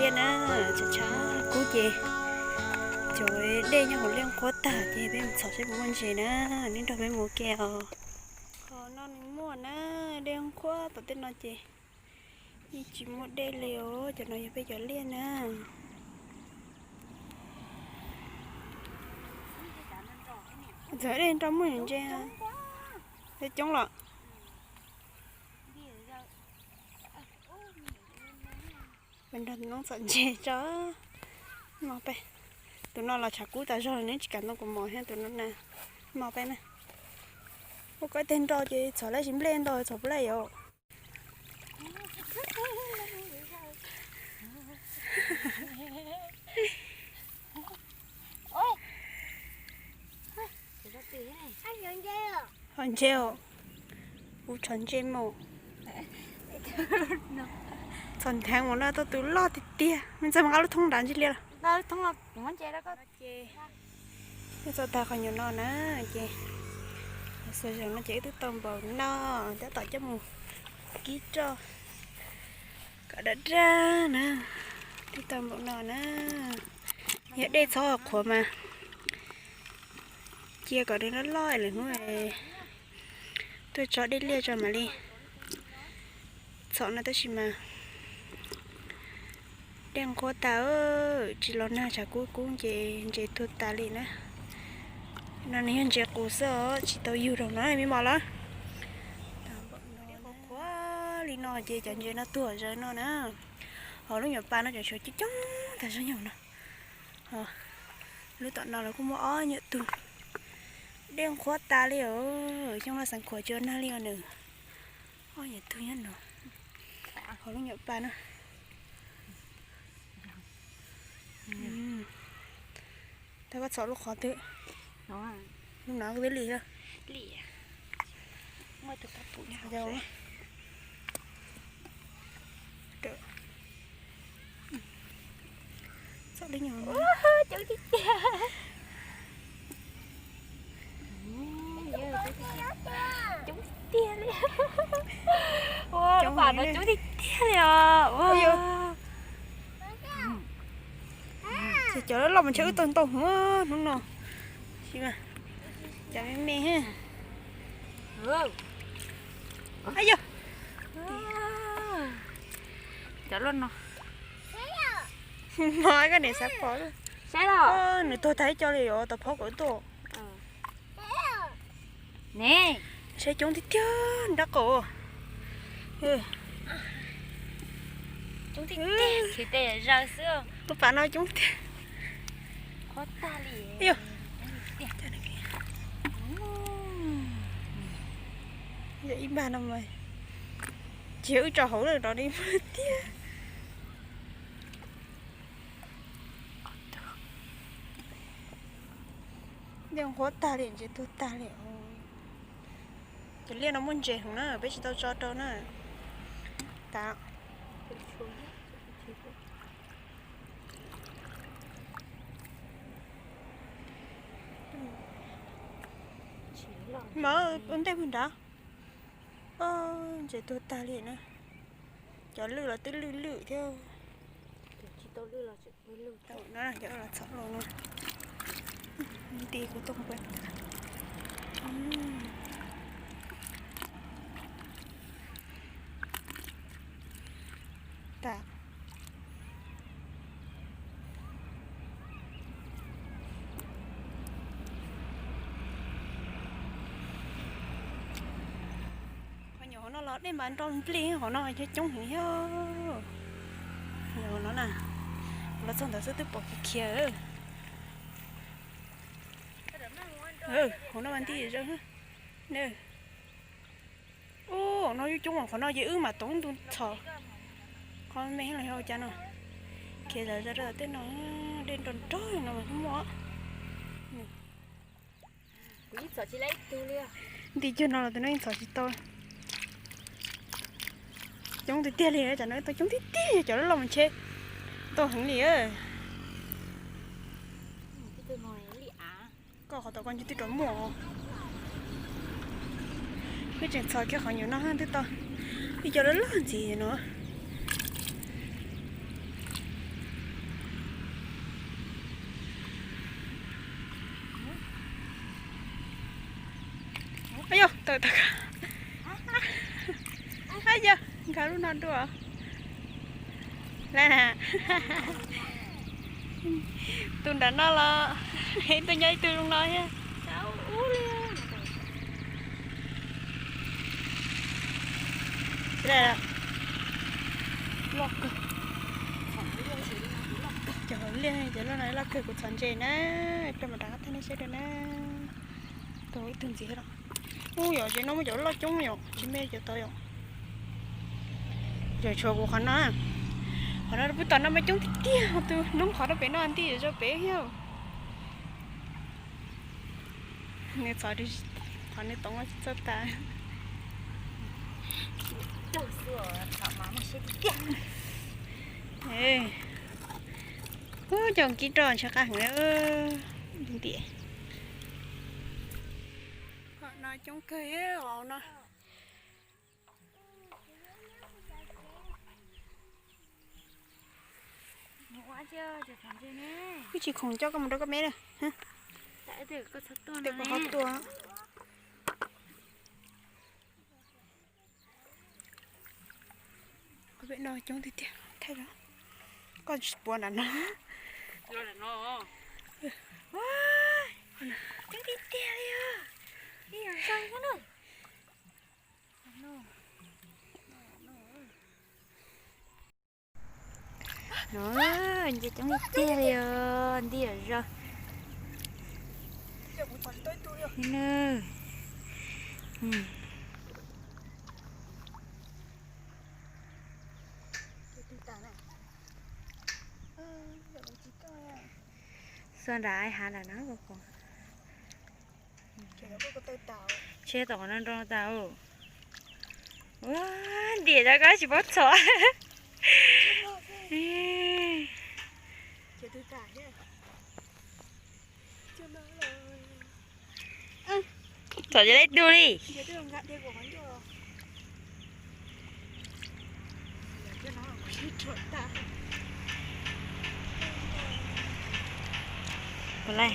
Liaj na, tshav tshav kub ces cov dej nyob hauv liaj qhuav tag ces peb mus txhom seb puas muaj ntses na, nej nrog peb mus ke os. Qhov no nws muaj na, dej qhuav tom tej no ces yeej tsis muaj dej li os, cov no yog peb cov liaj na. Txawm dej nrog muaj ntses, coob los. Peb nrog tus noob txhom ntses tso. Tus no los tshav kub tas zog nws tsis kam ntoo kaus mom thiab, tus no na. Mos peb na. Ua koj tej nroj ces txhom lab sis nplej ntau txhom puas laj yom. Ho ntses os, kuv txhom ntses mus. Txhom ntheev mus no tau tus loj tiag tiag, me ntxawg mas nqa lub thoob nrad ntsis liaj los. Ces txog tag qhov nyuam no na, ces xuas zaum no ces wb twb tau npaum no, tab tom coj mus kib roj kom daj daj na. Twb tau npaum no na, yog dej txhob qhuav mas cia kom nws loj loj lwm hnub tuaj tso dej liaj tso mam li txhom no, tab sis mas dej nqhuab tas, tsis los nag tshav kub kub ces ntses tuag tas li na. No nws yog ntses qus xwb os, tsis tau yug rau no me mos lawm. Qhuav li no ces cov ntses no tuag zaws no na. Ho lub nyuam pas no tseem tshuav coob coob tag zog nyuam no. Lub tom no los kuj muaj ob nyuam tug. Dej nqhuab tas li os, xyoo no xeev khuam tsis ua nag li os nws. Ob nyuam tug nyob no. Ho lub nyuam pas no. Tau koj txhom lub qhov twg? Lub no twb lim lawm. Txhom li nyuam. Coob tiag tiag. Coob tiag li. Ua, lub pas no coob tiag tiag li os. Ua, cov loj mas ntshe wb tau ntau hnub hnub no. Cov me me. Ayo. Cov loj no. No koj niam xav pom. Nws tuag tag ib co li os, tau phob kom tuaj. Ne, saib coob tiag tiag nrab qaum. Coob tiag tiag, khiav tes zaws xwb. Lub pas no coob tiag. Qhuav tag li. Yog ib npag no mas tsis yog wb tso hauv lawm rov li tiag. Liaj nqhuab tag li, ntses tuag tag li. Cov liaj no muaj ntses heev na, peb tsis tau tso rau na. Tas. Mas ua ntej pw nrad. Ntses tuag tag li na. Cov lwj los twb lwj lwj thiab. Cov los txhom los no. Nti kuv tuaj pua tas. Qhov nyuam hauv no los dej mas nro nplig, qhov no coob heev thiab. Nyuam hauv no na, los txog ntawd xwb twb pom khiav khiav. Hauv no mas nti zog. Ub, no coob coob, qhov no ces wb mam tau ntu txhom. Qhov me los yog ua cas no, khiav zom zaws rau tom tej no, dej nrog nrog no mas muaj. Nti cuag no los tus no yeej txhom tsis tau. Coob tiag tiag li, cov no tau coob tiag tiag, cov loj loj mas ntshe tau heev li. Koj qhov tom koj ntshe twb rov muaj. Wb tseem txhom kiag qhov nyuam no twb tau ib co loj loj ntxiv no. Ab yog nkag lub no dua. Lawm na. Tus nram no los ib tug nyob ib tug zoo no thiab. Loj kawg. Cov hauv liaj ces loj no loj kawg, kuv txhos ntses na, rau mam rov qab thaij nej saib dua na. Tau ib tug ntxiv los. Ub, yog tsev no muaj cov loj coob yom, tsis me cov tod yom. Yog tshuav kuv qhov no, qhov no pub tom no mas coob tiag tiag, tus noob qhov rau pem no nti zog pem thiab. Nws txhos qhov nws toov tsis txawj tas. Ub, cov kib roj ntshe qab heev. Ntiam. Qhov no coob kawg hauv no. Wb tsis khoom coj koj mus rau koj meb na. Tej koj qhov tua. Pem no coob tiag tiag, thaij los. Koj tsis puas nram no. Coob tiag tiag li os. No, nce coob tiag tiag li os, nti zog. Xuas nram hav nram no. Tsheb tom qhov no nroo tas. Ua, ntiam cov koj tsis paub txhom. Txhom tsis tau ib tug li. Nej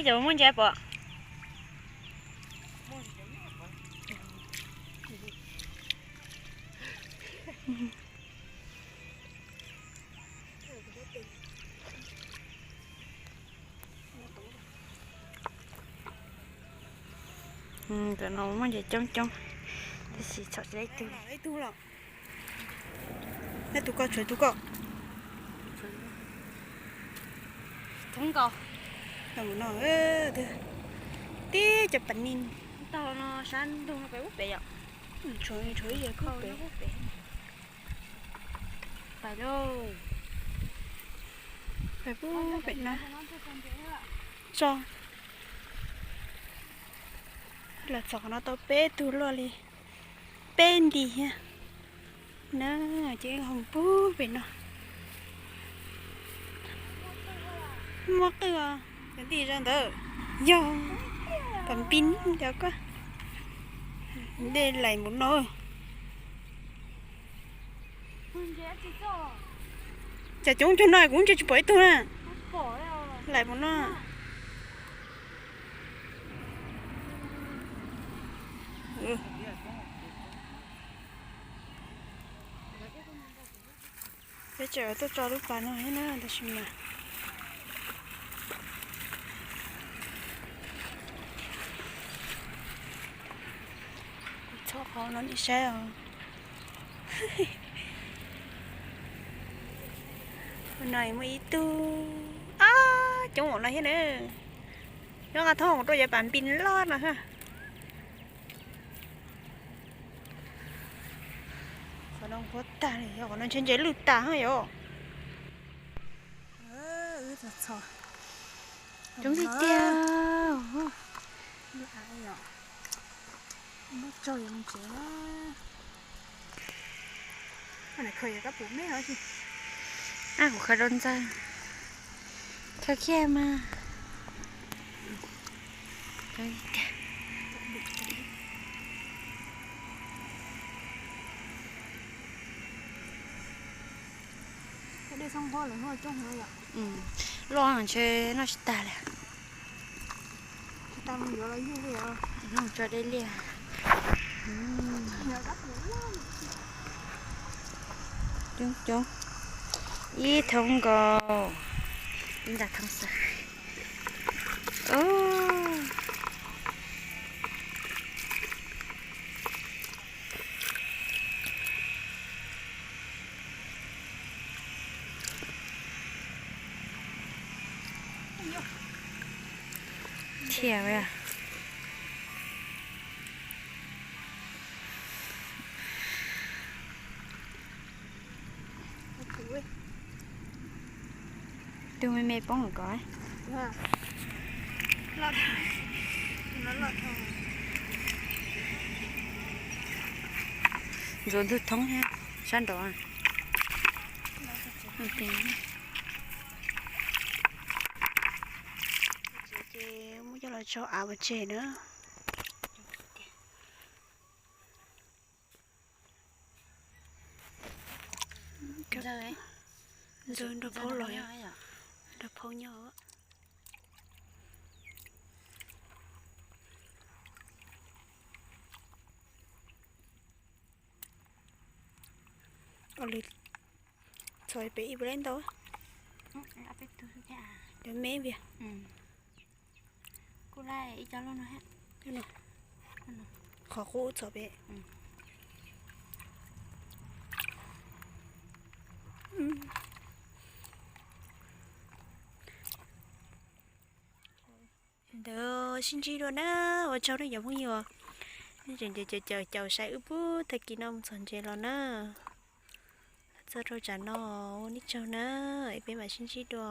cov muaj ntses pom. Cov no muaj ntses coob coob, tab sis txhom tsis tau ib tug. Nej tus koj tshuav tus koj. Thoob nkaus. No, tib cov pas nis. Taug no sab ntug no pem ub pem yom. Tshuav, tshuav ib yam kub pem. Pais lauj. Pais pub pem no. Tso. Los txog qhov no tau peb tug luaj li. Peb nti thiab. Na, ces hoom pub pem no. Muaj qwj os, cov nti zog ntawd. Yog, kom npis cov koj. Dej lais npaum no. Cas coob cuag no kuv ntsia tsis pom ib tug na. Lais npaum no. Peb tseem tuaj tso lub pas no thiab na, tab sis mas kuv txhob qhov no nim saib os. Ua no muaj ib tug, ab, coob npaum no thiab na. Nyob nqa thoob rau yav pas npis loj no. Qhov no huab tag li, qhov no ntshe ntses lwj tas yom. Coob tiag tiag. Muab tso yuav mus tsev na. Ab, kuv khaws rau ntxa. Khaws kiag mas. Loj ntshe noj tsis tag li. Noj tso dej liaj. Coob coob. Ib thoob nkaus. Ib nta thoob xwb. Thiaj. Tus me me poob lawm ko. Ntxuav ntug thoob thiab sab nraud. Ces muab coj los tso av pov tseg na. Ntxawg nrog phauj los, nrog phauj nyob. Txhom pem ib puas laib ntau. Cov me via. Qhov qub txhom pem. Ntawd sib ntsib dua na, ua tsaug nej cov phooj ywg, nej tseem caum caum saib wb puag tag kis no mus txog ntses los na. Txog rau tsam no, ua nej tsaug na, es peb mam sib ntsib dua.